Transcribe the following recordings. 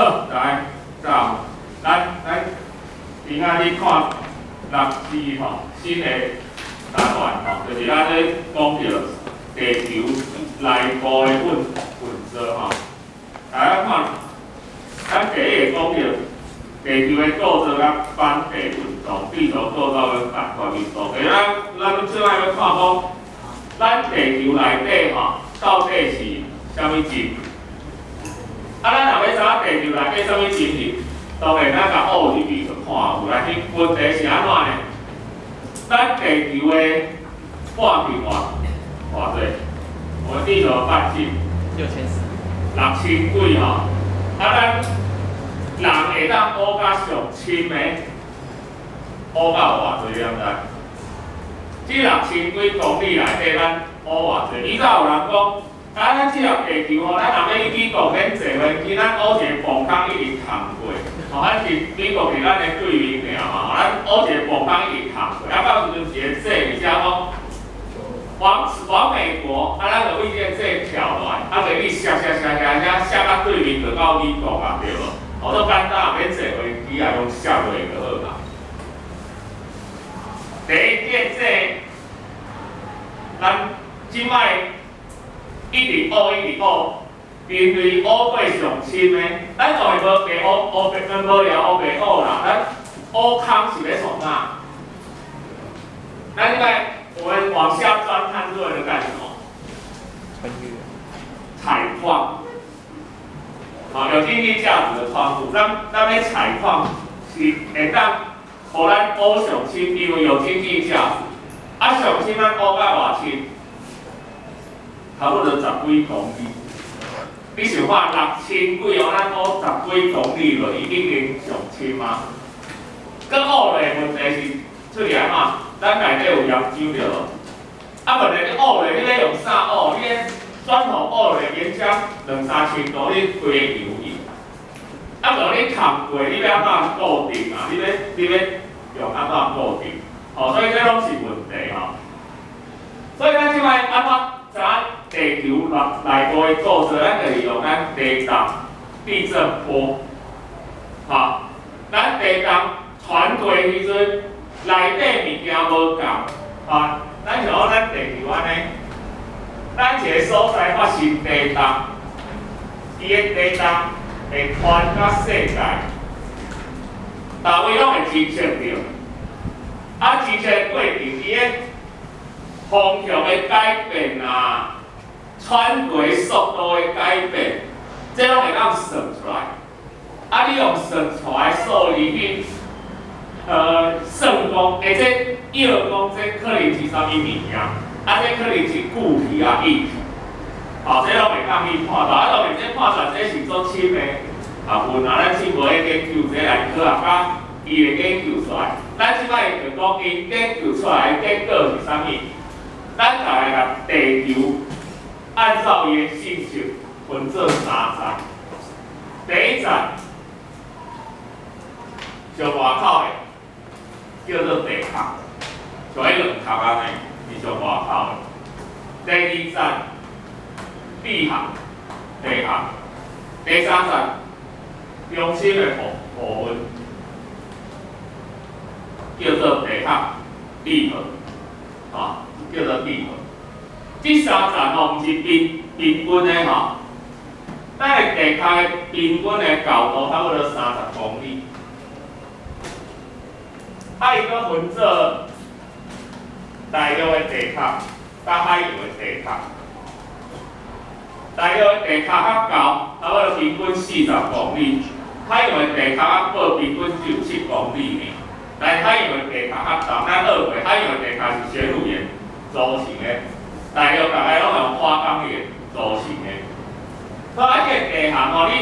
好，來，早，咱咱今仔日看六字吼，新的單元吼，就是咱咧講著地球內部的運作吼。大家看，咱第一個講著地球的構造佮板塊運動，地球構造跟板塊運動。其實咱最愛欲看講，咱地球內底吼，到底是啥物情？啊，咱若欲知影地球內底啥物情形，當然咱共挖入去就看有來。去問題是按怎呢？咱地球的半徑偌濟？我們地球的半徑 6400。六千幾吼。啊，咱人會當挖甲上深的，挖到偌濟，你敢知？這六千幾公里內底，咱挖偌濟？以早有人講，啊，咱這粒地球吼，咱若欲去美國免坐飛機，咱挖一個墓空一直探過。吼，咱佇美國佇咱的對面爾嘛，咱挖一個墓空一直探過。啊，到時陣一個井佇遮講，往美國，啊，咱就為這個井跳落來，啊，就去射射射射射射到對面就到美國啊，對無？哦，足簡單，免坐飛機啊，用射落就好啊。第一，這個井，咱這擺一直挖一直挖，人類挖過上深的，咱當然無白挖，烏白無聊烏白挖啦，咱挖空是欲創啥？咱這擺我們往下鑽探是為了幹什麼？穿越。採礦。好，有經濟價值的礦物，咱欲採礦是會當予咱挖上深，因為有經濟價值。啊，上深咱挖到偌深？差不多十幾公里。你想看六千幾哦，咱挖十幾公里落，伊已經上深啊。閣挖落問題是出來按怎？咱內底有岩漿對無？啊，問題你挖落，你欲用啥挖？你咧磚頭挖落岩漿兩三千度，你規个油去。啊，無你探過，你欲按怎固定啊？你欲用按怎固定？吼，所以這攏是問題吼。所以咱這擺按怎知影地球內部的構造？咱就是用咱地動地震波。吼，咱地動傳過時陣，內底物件無仝。吼，咱像講咱地球按呢，咱一個所在發生地動，伊的地動會傳到世界，逐位攏會偵測著。啊，偵測過程，伊的方向的改變啊，傳遞速度的改變，這攏會當算出來。啊，你用算出來數字去，算講，這臆講這可能是啥物物件，啊，這可能是固體啊、液體，吼，這攏會當去判斷。啊，當然這判斷這是足深的學問啊，咱是無咧研究這來科學家伊會研究出來。咱這擺就講𪜶研究出來的結果是啥物？咱共地球按照伊的性質分做三層。第一層上外口的叫做地殼，像彼卵殼按呢，是上外口的。第二層地殼，地殼。第三層中心的部分叫做地殼地核，啊，叫做地核。這三層吼，毋是平均的吼，咱的地殼的平均的厚度差不多30公里。啊，伊閣分做大陸的地殼佮海洋的地殼。大陸的地殼較厚，差不多平均40公里；海洋的地殼較薄，平均只有7公里爾。但海洋的地殼較重，咱學過，海洋的地殼是玄武岩組成的，大陸逐个攏用花崗岩組成的。所以啊，這個地殼吼，你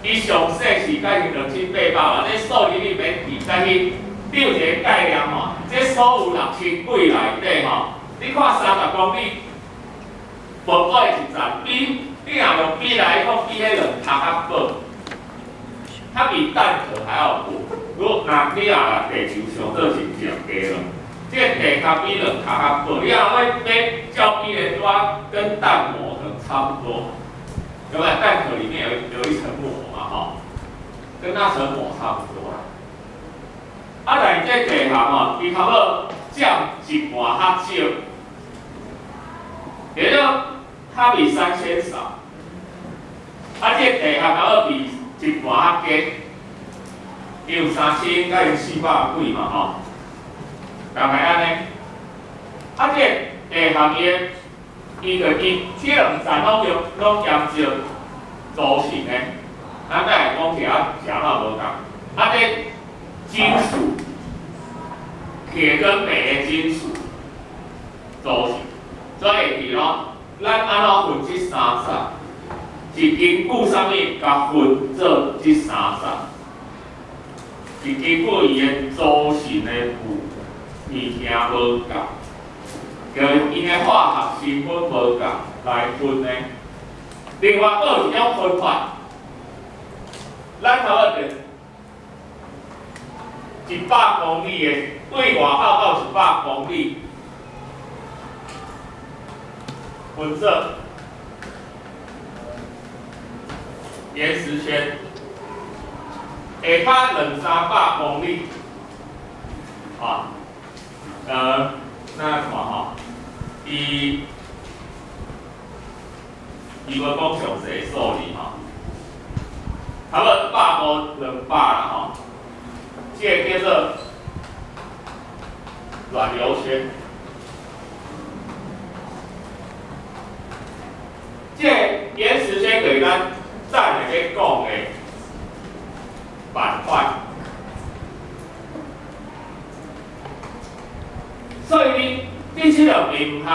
伊上細是甲是兩千八百萬，這數字你免記，但是你有一個概念吼，這所有六千幾內底吼，你看30公里薄薄的一層，比你若用比來講，比彼卵殼較薄，它比蛋殼還要薄。如果若你若地球想做真正雞卵，這個地殼比卵殼較薄，你若欲照比的話，跟蛋膜可能差不多。有沒有？蛋殼裡面有一層膜嘛，吼。跟那層膜差不多啦。啊，但是這地殼吼，伊差不多佔一半較少，也就較比3000少。啊，這地殼差不多比一半較低，伊有3000佮伊400幾嘛吼，大概按呢。啊，這地殼伊的，伊就伊這兩層攏用攏鹽石組成的，咱等下講起來是按怎無仝。啊，這金屬，鐵跟鎂的金屬組成，所以會記咯，咱按怎分這三種？是根據啥物共分做這三種？是根據伊的組成的物件無仝，就𪜶的化學成分無仝來分的。另外，閣有一種分法，咱差不多100公里的，對外口到100公里，分做岩石圈，下跤兩三百公里，啊，那什麼吼？伊無講詳細數字吼，差不多百多200啦吼。這個叫做軟流圈。這個岩石圈就是咱等下欲講的板塊。所以你這兩邊毋通，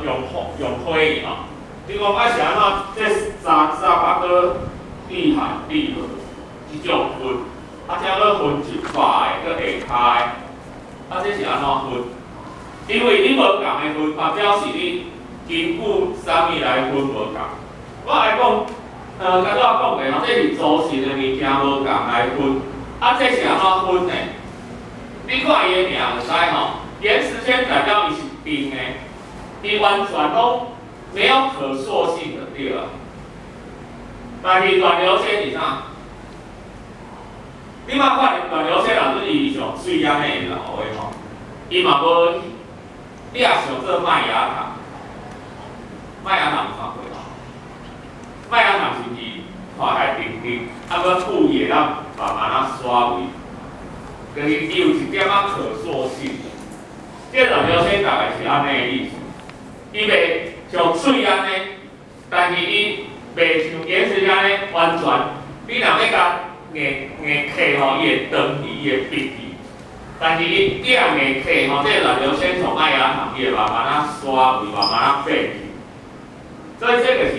用火吼。你講啊是按怎？這三三啊閣地寒地熱這種分，啊這閣分100个，閣下跤的，啊這是按怎分？因為你無仝的分法，表示你根據啥物來分無仝。我來講，剛拄仔講的吼，這是組成的物件無仝來分，啊這是按怎分的？你看伊的名就知吼，岩石圈代表伊是定的，伊完全攏沒有可塑性的對啊。但是軟流圈是啥？你嘛看軟流圈若是伊上水按呢會流的吼，伊嘛無，你若想做麥芽糖，麥芽糖有看過無？麥芽糖是毋是看起來甜甜，啊，閣富會當慢慢仔刷位，就是伊有一點仔可塑性。這軟流圈大概是按呢的意思，伊袂像水按呢，但是伊袂像岩石按呢完全，你若欲共硬硬磕吼，伊會斷去，伊會篕去。但是伊你若硬磕吼，這個軟流圈像麥芽糖，伊會慢慢仔刷位，慢慢仔變去。所以這就是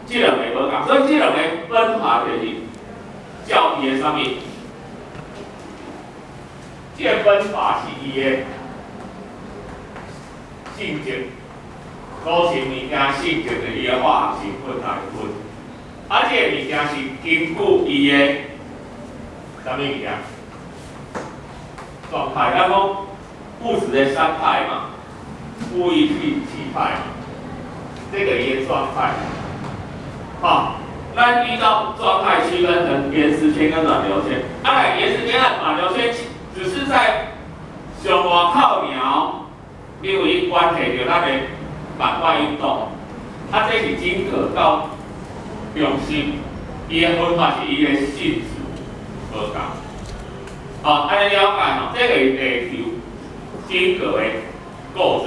這兩個無仝，所以這兩個分法就是照伊的啥物？這個分法是伊的性質，組成物件性質就是伊的化學成分來分。啊，這個物件是根據伊的啥物物件？狀態，咱講物質的三態嘛，物液氣氣態嘛，這個伊的狀態。好，咱依照狀態區分成岩石圈跟軟流圈。啊，來岩石圈和軟流圈只是在上外口爾，因為伊關係著咱的板塊運動。啊，這是晶格到中心，伊的分法是伊的性質無仝。好，按呢了解吼，這個是地球晶格的構造。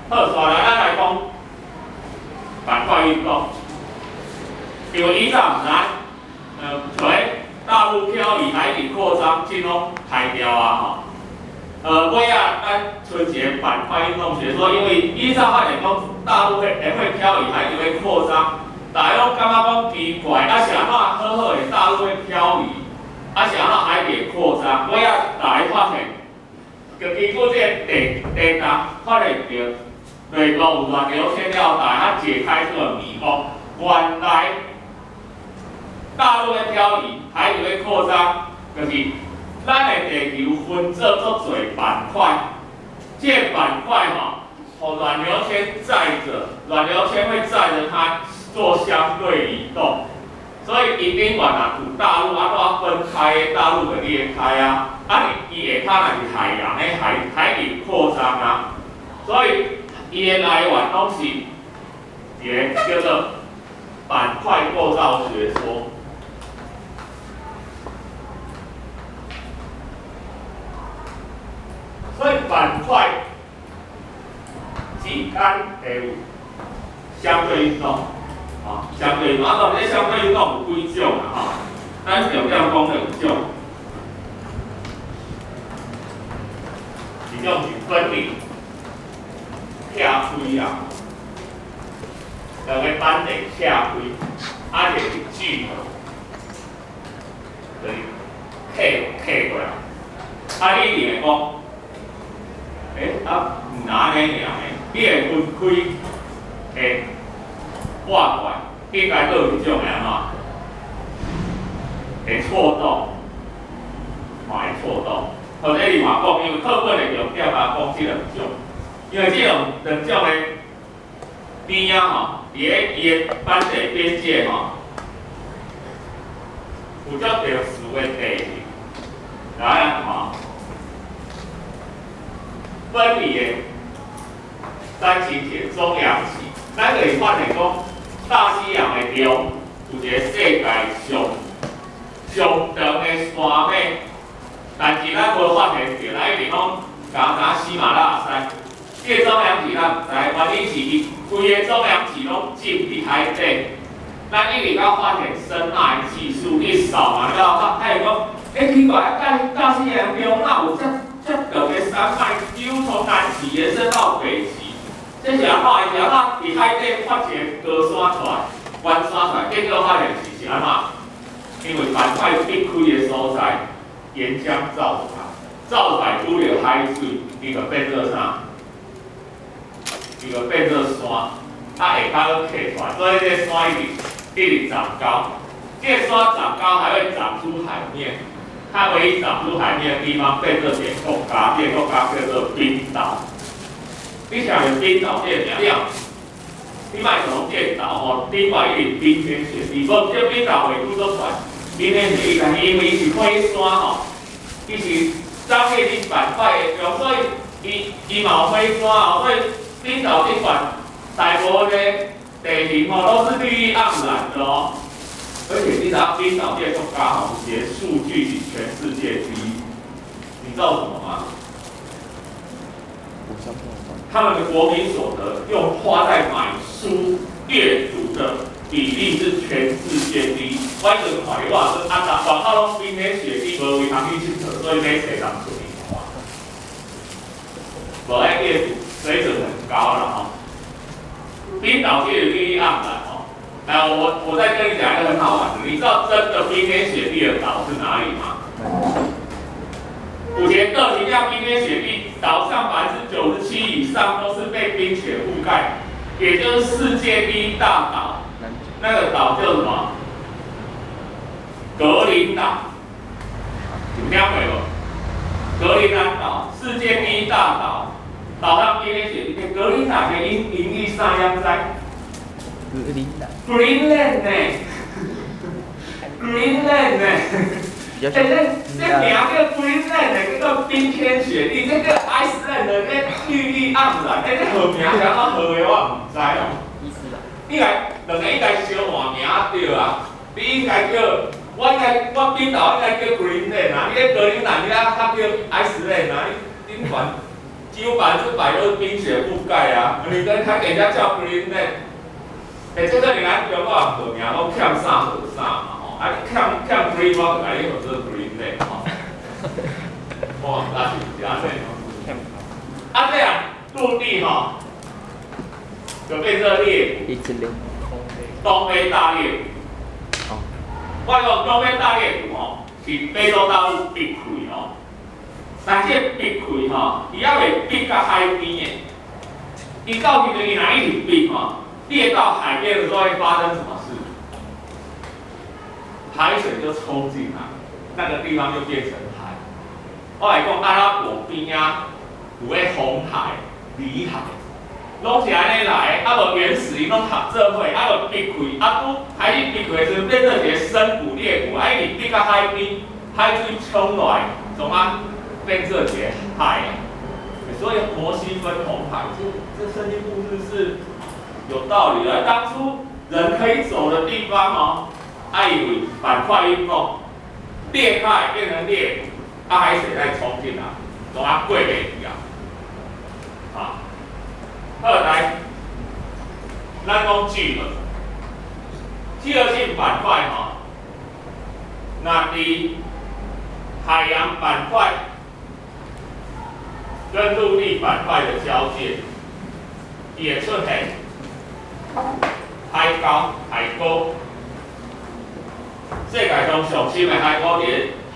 好，紲來咱來講板塊運動。因為以前毋知，像大陸漂移、海底擴張，這攏歹掉啊吼。尾仔咱出一個板塊運動學說，因為以前發現講大陸會漂移，海底會擴張，大家攏感覺講奇怪，啊是按怎好好的大陸會漂移，啊是按怎海底會擴張？尾仔大家發現，就經過這個地動發現著內部有軟流圈了，大家解開這個迷霧，原來大陸咧漂移，海底咧擴張，就是咱的地球分做足濟板塊，這個板塊吼，予軟流圈載著，軟流圈會載著它做相對移動，所以伊頂懸若有大陸按怎分開，大陸就裂開啊，啊伊下跤若是海洋的海底擴張啊，所以伊的來源攏是一个叫做板塊構造學說。所以板塊之間會有相對運動，啊，相對運動，啊，當然相對運動有幾種啦，吼，咱重點講兩種，一種是分離、拆開啊，兩个板塊拆開，啊，一個是聚合，就是拆過來，啊，你一定會講。欸，啊，毋若按呢爾呢？你會分開，會活過來，應該閣有一種會按怎？會錯動，嘛會錯動。或者你嘛講，因為課本的重點啊，講這兩種，因為這兩種的邊仔吼，佇咧伊的板塊邊界吼，有足特殊的地形，來看。分離的三型鐵中洋脊，咱就是發現講，大西洋的中有一個世界上上長的山脈，但是咱無發現著，咱一直講敢若喜馬拉雅山，這個中洋脊咱毋知，原因是伊規个中洋脊攏浸佇海底，咱一直到發現聲納的技術去掃嘛了，發現講，欸，奇怪，啊，大西洋中哪有遮遮長的山脈，幾乎從南極延伸到北極，這是按怎？是按怎？佇海底發一个高山出來，懸山出來，結果發現是按怎？因為板塊裂開的所在，岩漿造出來，造出來拄著海水，伊就變做啥？伊就變做山，啊下跤閣起出來，所以這個山一直一直長高，這個山長高還會長出海面。它唯一長出海面的地方變做一个國家，這个國家叫做冰島。你聽著冰島這个名了，你莫想這个島吼，頂懸一直冰天雪地，無這冰島緯度足懸，冰天雪地，但是因為伊是火山吼，伊是張裂佇板塊的中，所以伊嘛有火山哦，所以冰島頂懸大部分的地形吼攏是綠意盎然的哦。而且你知影冰島這個國家吼，有一个數據是全世界第一，你知道什麼嗎？他們的國民所得用花在買書閱讀的比例是全世界第一。我以前看伊，我說啊，外口攏冰天雪地，無位通去𨑨迌，所以買冊通出去看。無愛閱讀水準很高了吼。冰島這個綠意盎然。來，我再跟你講一個很好玩的，你知道真的冰天雪地的島是哪裡嗎？有一個島真正冰天雪地，島上97%以上都是被冰雪覆蓋，也就是世界第一大島。那個島叫什麼？格陵蘭。有聽過無？格陵蘭島，世界第一大島，島上冰天雪地。格陵蘭的英語啥樣知？Greenland 呢？Greenland 呢？欸，這名叫 Greenland 的，叫做冰天雪地，這叫 Iceland 的，這綠意盎然，欸，這號名是按怎號的，我毋知哦。應該兩個應該相換名對啊，你應該叫，我應該我冰島應該叫 Greenland 啊，你咧格陵蘭你啊較叫 Iceland 啊，你頂懸幾乎100%都是冰雪覆蓋啊，你跟他給人家叫 Greenland。欸，這個你咱中國人號名攏欠啥號啥嘛吼，啊你欠 green 我就共你號做 Greenland 吼。我毋知是毋是按呢。啊這樣陸地吼，就變做裂谷。東非大裂谷。我講東非大裂谷吼，是非洲大陸裂開哦。但這個裂開吼，伊猶未裂到海邊的，伊到時陣伊若一直裂吼。裂到海邊的時候會發生什麼事？海水就衝進來，那個地方就變成海。我來講阿拉伯邊仔有個紅海、裡海，攏是按呢來的，啊無原始𪜶攏合做伙，啊無逼開，啊拄海水逼開的時陣，變做一個深谷裂谷，啊一直逼到海邊，海水沖落來，創啊變做一個海。所以摩西分紅海，這聖經故事是有道理的。當初人可以走的地方哦，啊因為板塊運動裂開變成裂谷，啊海水再衝進來，創啊過袂去啊，啊。好來，咱講聚合，聚合性板塊吼，若佇海洋板塊跟陸地板塊的交界，也出現海溝、海溝。世界上上深的海溝佇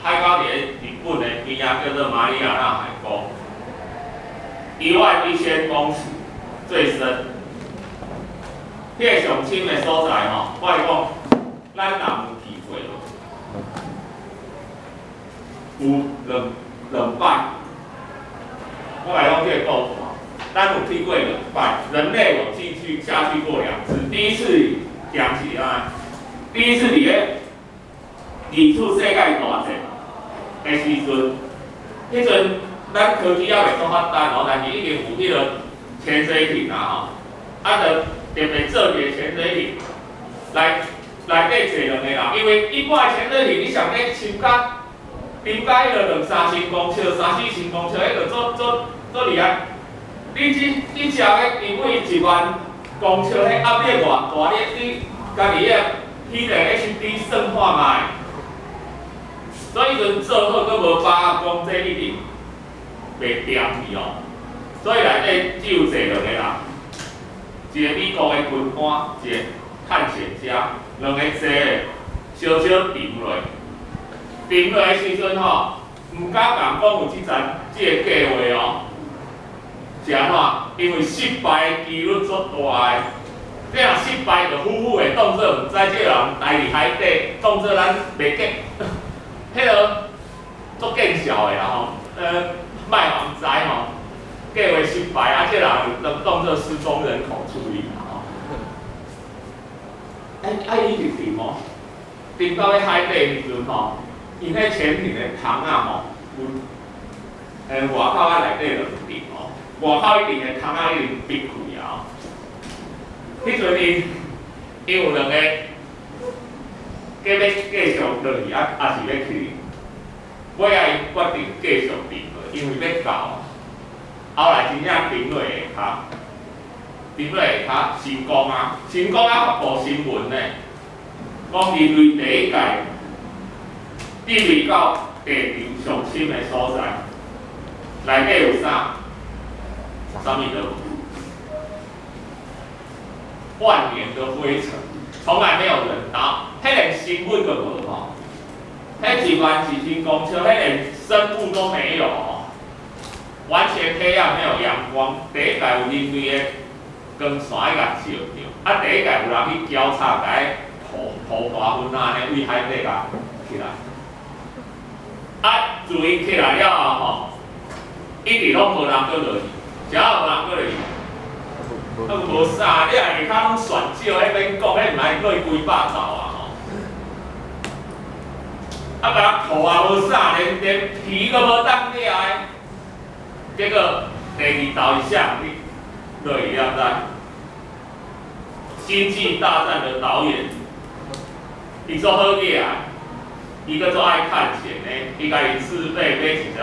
海溝佇日本的邊仔，叫做馬里亞納海溝，11,000公尺。最深，彼個上深的所在吼，我來講，咱人有去過無？有兩擺。我來講這個故事，咱有去過兩擺，人類有進去下去過兩次。第一次行是啊，第一次佇咧二次世界大戰的時陣，彼陣咱科技猶未足發達哦，但是已經有彼個潛水艇啊吼，啊，就特別做一個潛水艇來內底坐兩個人，因為一般的潛水艇，你想欲深甲深甲彼個兩三千公尺、三四千公尺，彼個足足足厲害。你只你食個沉位1萬公尺，彼壓力偌大，你家己個體能 HD 算看覓。所以彼陣做好，閣無把握講這一定袂沉去哦。所以內底只有坐兩個人，一個美國的軍官，一個探險家，兩個坐小小沉落。沉落的時陣吼，毋敢共講有這層這個計劃哦。是按怎？因為失敗的幾率足大的。你若失敗，就苦苦的當做毋知這個人待佇海底，當做咱袂見，彼個足見笑的啦吼。莫予人知吼，計劃失敗，啊，這個人當當做失蹤人口處理啦吼。欸，啊，伊一直沉哦，沉到咧海底的時陣吼，𪜶彼潛艇的窗仔吼，有外口啊內底就有沉哦，外口一定的窗仔一定閉開啊。彼陣𪜶有兩個計欲繼續落去，啊，抑是欲去？尾仔𪜶決定繼續沉落，因為欲救。後來真正沉落下跤，沉落下跤成功啊！成功啊！發布新聞呢，講人類第一屆進入到地球上深的所在，內底有啥？啥物都無。萬年的灰塵，從來沒有人到，彼連生物都無吼，彼11,000公尺，彼連生物都沒有吼，完全黑暗，沒有陽光。第一屆有人類的光線去共照著，啊，第一屆有人去交叉，共塗塗大粉仔按呢對海底共起來。啊，自𪜶起來了後吼，一直攏無人閣落去，啥無人閣落去。啊，無啥，你若下跤攏船少，彼免講，彼毋愛落幾百兆啊吼。啊，共塗也無啥，連魚都無當掠的。結果第二投是啥去落去，你知？星際大戰的導演，伊足好額啊，伊閣足愛趁錢的，伊家己自費買一條，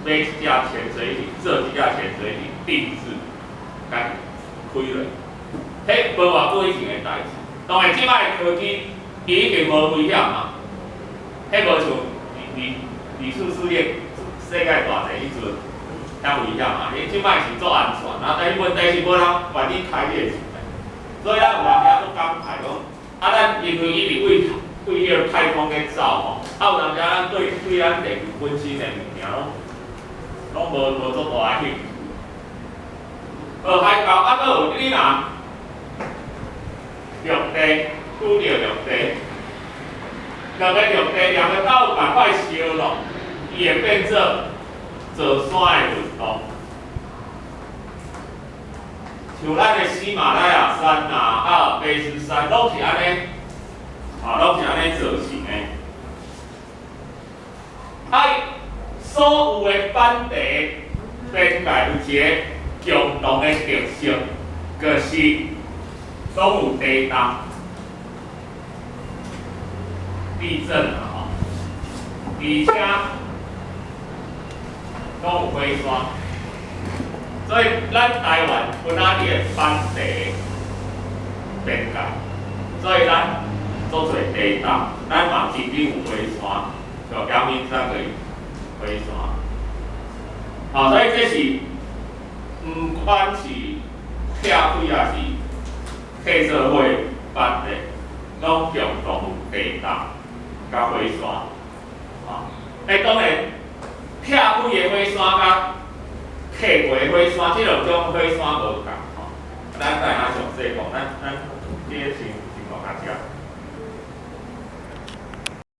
買一隻潛水艇，做一隻潛水艇定製，共開落。彼無偌久以前的代誌，當然這擺的科技伊已經無危險啊，彼無像二次世界大戰彼陣遐危險啊！你這擺是足安全啊，但是問題是無人願意開這個船，所以咱有人遐足感慨講，啊，咱因為一直對對彼個太空咧走吼，啊有當時咱對對咱地球本身的物件攏無足大的興趣。海溝啊，閣有你若陸地拄著陸地，兩個陸地兩個大陸板塊相落，伊會變做造山的運動。像咱的喜馬拉雅山啊、阿爾卑斯山，攏是按呢，啊，攏是按呢造成的。啊，所有的板塊邊界有一個共同的特色，就是攏有地動、地震啊，吼，而且攏有火山。所以咱台灣本來佇個板塊邊界，所以咱足濟地動，咱嘛曾經有火山，像陽明山就是火山。好，所以這是毋管是拆開抑是客做伙板塊，攏共同有地動佮火山。啊，欸，當然拆開的火山佮客過的火山，這兩種火山無仝吼。咱等下詳細講，咱這個先。